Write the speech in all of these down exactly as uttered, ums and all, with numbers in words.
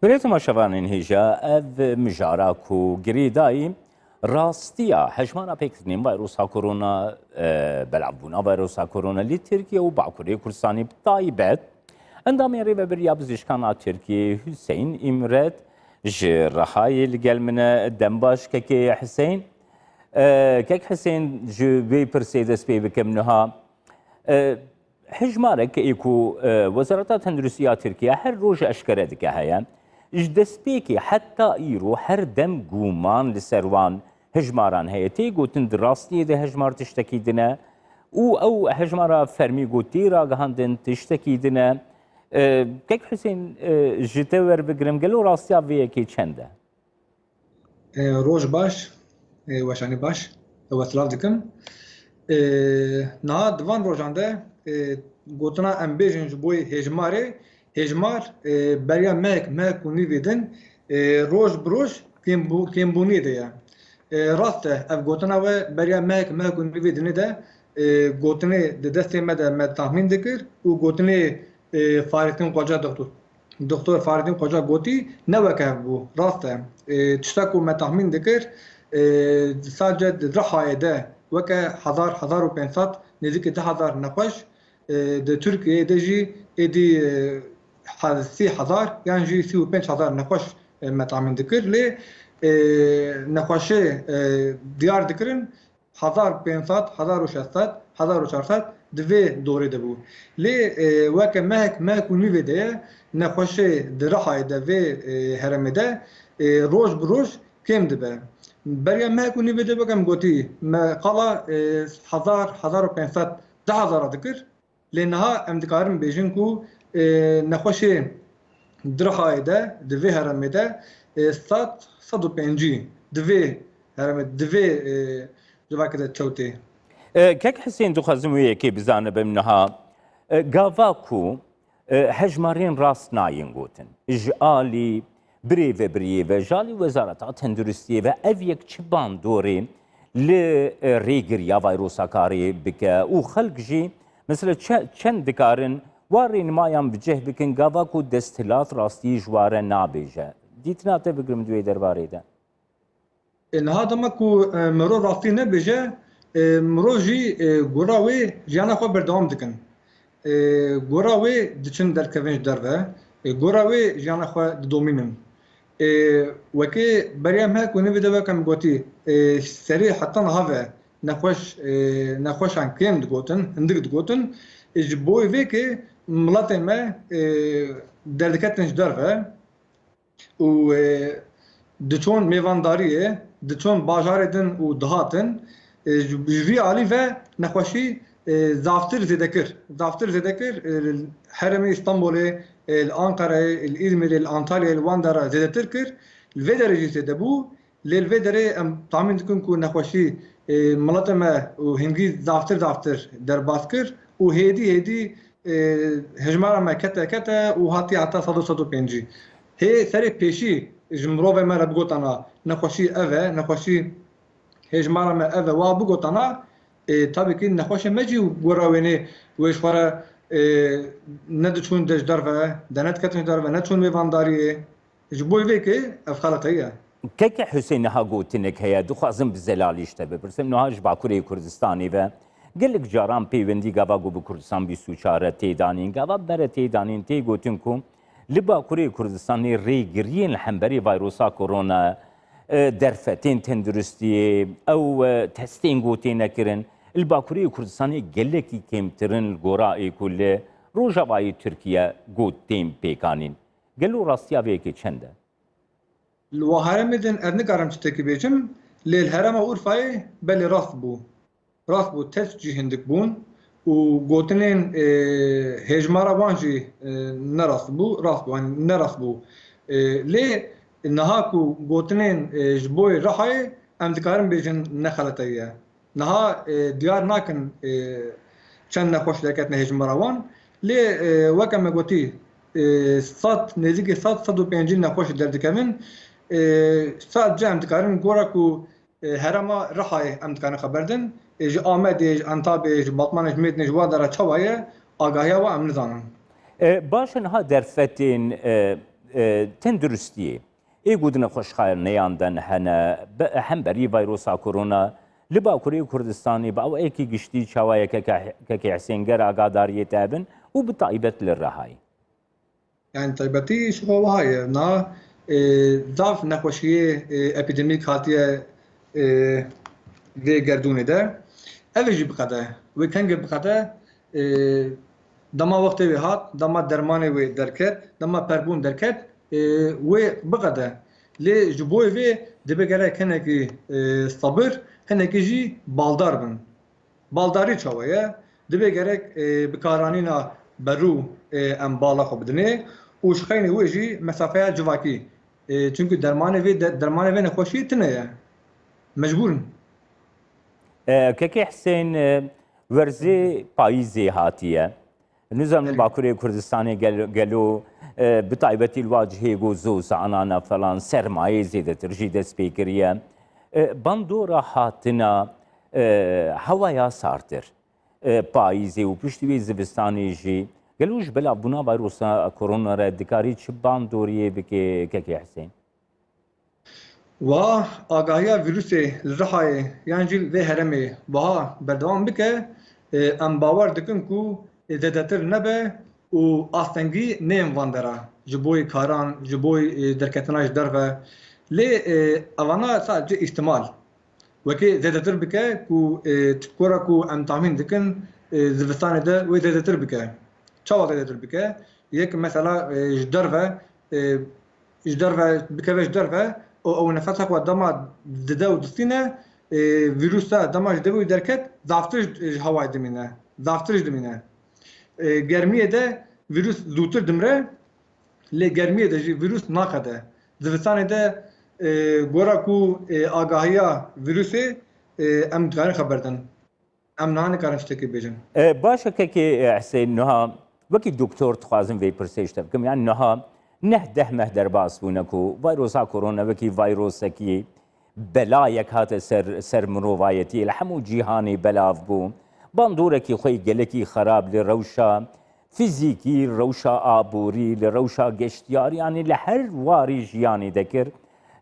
Belê temaşevanên hêja, ev mijara ku girêdayî rastiya hejmara pêkirtinên vayrosa korona, e, belavbûna vayrosa korona li Tirkiye û Bakurê Kurdistanê bi taybet. Endamê Rêveberiya Bizîşkan a Tirkiyê Hüseyin İmret ji Rihayê li gel min e. Dem baş kekê Hüseyin. E, kek Hüseyin, ji vê pirsê dest pê bikim niha. E, Hejmarek ê ku, e, Wezareta Tenduristiya Tirkiye her roj eşkere dike heye. Ji destpêkê heta îro her dem guman li ser wan hejmaran heye. Tê gotin di rastiyê de hejmar tiştekî din e û ew hejmara fermî ku tê ragihandin tiştekî din e. E, Kek Husên, e, ji te werbigirim, gelo rastiya vê yekê çend e? E, roj baş, e, weşanî baş, e, we silav dikim. E, niha di van rojan de, e, gotina em bêjin ji bo hêjmarê, hêjmar, e, beriya mehek, mehek û nîvê din, e, roj bi roj kêmbû-, kêmbûnê de ye. E, rast e, ev gotina we beriya mehek, mehek û nîvê dinê de, e, gotinê di destê me de me tahmîn dikir û gotinê, e, Fahrettin Koca doktor. Doktor Fahrettin Koca gotî, ne weke hev bû. Rast e. E, tişta ku me tahmîn dikir, e, sadece di Rihayê de weke hezar, hezar û pênc sed, nêzîkî du hezar nexweş, e, di Tirkiyeyê de jî êdî, e, he-, sî hezar yan jî sî û pênc hezar nexweş, e, me tahmîn dikir. Lê, e, nexweşê, e, diyar dikirin, hezar pênc sed, hezar û şeş sed, hezar û çar sed di vê dorê de bû. Lê, e, weke mehek, mehek û nîvê de ye, nexweşê di Rihayê de vê, e, herêmê de, e, roj bi roj kêm dibe. Beriya mehek û nîvê de weke em gotî, me qala, e, hezar, hezar û pênc sed, du hezara dikir. Lê niha em dikarin bêjin ku, e, nexweşê di Rihayê de, di vê herêmê de, e, sed, sed û pêncî di vê herêmê, di vê, e, civakê de çew tê. E, Kek Husên, dixwazim wê yekê bizanibim niha. E, gava ku, e, hejmarên rast nayên gotin. Ji alî birêvebiriyê ve, ji alî Wezareta Tenduristiyê ve ev yek çi bandorê li, e, rêgiriya vayrosa karê bike û xelk jî, mesela çe-, çend dikarin wa rênimayan bi cih bikin gava ku desthilat rastî ji wa re nabêje? Dîtina te bigirim di wê derbarê de. E, niha dema ku, e, mirov rastî nebêje, e, mirov jî, e, gora wê jiyana xwe berdewam dikin. E, gora wê diçin derkevin ji derve, e, gora wê jiyana xwe didomînin. E, wekê beriya me ku nivê de wek em gotî, e, serê heta niha ve nexweş, e, nexweşan kêm digotin, hindik digotin. E, ji bo vê ke miletê me, e, derdiketin ji derve. Û, e, diçûn mêvandariyê, diçûn bajarê din û dihatin, e, ji, ji vî alî ve nexweşî, e, zaftir zêde kir. Zaftir zêde kir, e, li herêmê Îstanbulê, e, li Ankarayê, li Îzmîrê, li Antalyayê, li wan dera zêdetir kir. Li vê derê jî zêde bû. Lê li vê derê em tahmîn dikin ku nexweşî, e, miletê me û hingî zaftir zaftir derbas kir û hêdî hêdî, e, hejmara me kete kete û hatiye heta sed û sed û pêncî. Hê serê pêşî ji mirovê me re bigotana nexweşî ev e, nexweşî hejmara me ev e, wa bigotana, e, tabî kî nexweşê me jî gora wênê wê ji xwe re, e, nediçûn de ji derve, de nediketin ji derve, neçûn mêvandariyê. Ji bo vê ke ev xeletayî ye. Keke Husên, niha gotinek heye, dixwazim bi zelalî ji te bipirsim. Niha ji Bakurê Kurdistanê ve gelek caran peywendî gava ku bi Kurdistan bîst û çar re tê danîn, gava bi me re tê danîn, tê gotin ku li Bakurê Kurdistanê rêgiriyên li hemberî vayrosa korona, e, derfetên tenduristiyê, ew, e, testên ku têne kirin, li Bakurê Kurdistanê gelekî kêmtirin li gora ê ku li Rojavayê Tirkiye ku tên pêkanîn. Gelo rastiya vê yekê çend e? Li wa herêmê din ez nikarim tiştekî bêjim, lê li herêma Urfayê belê rast bû. Rast bû, test jî hindik bûn û gotinên, e, hêjmara wan jî, e, ne rast bû, rast bû, yanî ne rast bû. E, lê niha ku gotinên, e, ji bo Rihayê em dikarin bêjin ne xeletayî ye. Niha, e, diyar nakin, e, çend nexweş derketine hêjmara wan. Lê, e, weke me gotî, e, sed, nêzîkî sed, sed û pêncî nexweş derdikevin. E, sadece em dikarin gora ku, e, herêma Rihayê em dikarin xeber din. E, ji Amedê, ji Entabê, ji Batmanê, ji Mêrdinê, ji wan dera çawa ye, agahiya wan em nizanin. E, baş e, niha derfetên, e, e, tenduristiyê. Ê ku di nexweşxaneyan de hene, be-, hemberî vayrosa korona, li Bakurê Kurdistanê bi awayekî giştî çawa ye, keke, keke Hesên, ger agadariyê te bin û bi taybet li Rihayê? Yani taybetî ji xwe wiha ye. Na, e, zaf nexweşiyê, e, epidemîk hatiye, e, vê gerdûnê de. Ev ê jî biqede. Wê kengê biqede, e, dema wextê wê hat, dema dermanê wê derket, dema perbûn derket, e, wê biqede. Lê ji bo vê dibe gerek hinekî, e, sabir, hinekî jî baldar bin. Baldarî çawa ye? Dibe gerek, e, bikaranîna berû, e, em bala xwe bidinê û ji xeynî wê jî mesafeya civakî. E, çimkî dermanê vê de-, dermanê vê nexweşiyê tune ye. Mecbûr in. E, Kekê Hisên, e, werzê payîzê hatiye. Nizanim Belê. Bakurê Kurdistanê gel-, gelo, e, bi taybetî li wa cihê ku zozana ne falan, sermayê zêdetir jî dest pê kiriye. E, bandora hatina, e, hewaya sartir, e, payîzê û piştî wê zivistanê jî, gelo ji belavbûna vayrosa korona re dikarî çi bandoriyê bike, Kekê Hisên? Wa agahiya vîrusê li Rihayê yan jî li vê herêmê wiha berdewam bike, e, em bawer dikin ku zêdetir nebe û astengî neyên van dera. Ji bo yê karan, ji bo yê, e, derketina ji derve. Lê, e, evana sadece îhtimal. Wekî zêdetir bike ku, e, gora ku em tahmîn dikin, e, zivistanê de wê zêdetir bike. Çawa zêdetir bike? Yek mesela, e, ji derve, e, ji derve, bikeve ji derve û ew nefesa xwe dema dide û distîne, e, vîrus te dema ji devê wî derket, zaftir ji, ji hewayê dimîne, zaftir jî dimîne. E, germiyê de vîrus zûtir dimire, lê germiyê de jî vîrus naqede. Zivistanê de, e, gora ku, e, agahiya vîrusê, e, em dikarin xeber din. Em niha nikarin tiştekî bêjin. E, baş e, kekê, e, Hisên, niha wekî doktor dixwazim vê pirsê ji te bikim. Yani niha neh deh meh derbas bûne ku vayrosa korona wekî vayrosekî belayek hate ser, ser mirovayetiyê, li hemû cîhanê belav bû. Bandorekî xwe yê gelekî xerab li rewşa fîzîkî, rewşa aborî, li rewşa geştiyar, yani li her warî jiyanê de kir.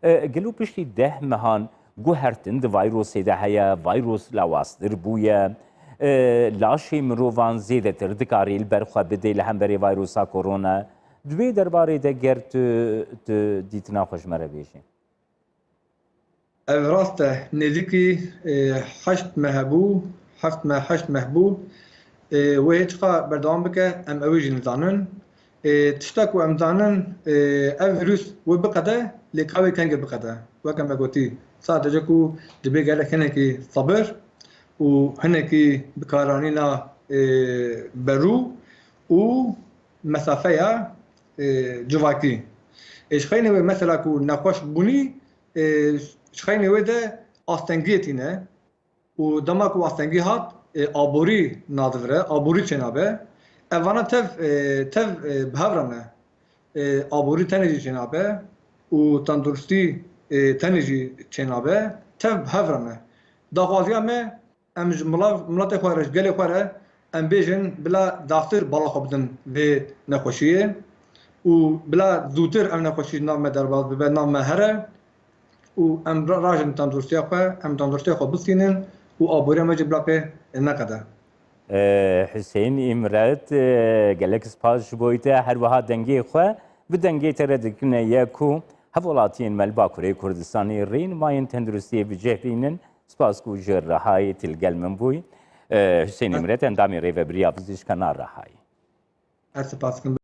E, gelo piştî deh mehan guhertin di vayrosê de heye, vayros lawaztir bûye, e, laşê mirovan zêdetir dikarî li ber xwe bidê li hemberê vayrosa korona. Di wê derbarê de ger tu, tu dîtina xwe ji me re bêjî. Ev rast e, nêzîkî, e, heşt meh bû, heft meh, heşt meh bû. E, wê hê çiqa berdewam bike, em ew ê jî nizanin. E, tişta ku em zanin, e, ev vîrus wê biqede, lê ka wê kengê biqede. Weke me gotî, sadece ku dibê gelek hinekî sabir û hinekî bikaranîna, e, berû û mesafeya, e, civakî. Ê, ji xeynê wê mesela ku nexweş bûnî, e, ji xeynê wê de astengiyê tîne û dema ku astengî hat, e, aborî nadivire, aborî çênabe. Evana tev, e, tev, e, bi hev re ne. E, aborî tenê jî çênabe û tenduristî, e, tenê jî çênabe. Tev bi hev re ne. Daxwaziya me, em ji milav-, miletê xwe re, ji gelê xwe re, em bêjin bila zaftir bala xwe bidin vê nexweşiyê û bila zûtir ev nexweşî ji nav me derbas bibe, nav me here û em ra-, rajin tenduristiya xwe, em tenduristiya xwe bistînin û aboriya me jî bila pê neqede. E, Huseyîn Îmret, e, gelek spas ji bo te, her wiha dengê xwe bi dengê te re dikine ye ku hevwelatiyên me li Bakurê Kurdistanê rênimayên tenduristiyê bi cih bînin. Spas ku ji Rihayê tu li gel min bûyî. E, Huseyîn Îmret, endamê Rêvebiriya Pizîşkana Rihayê. Ez spas dikim.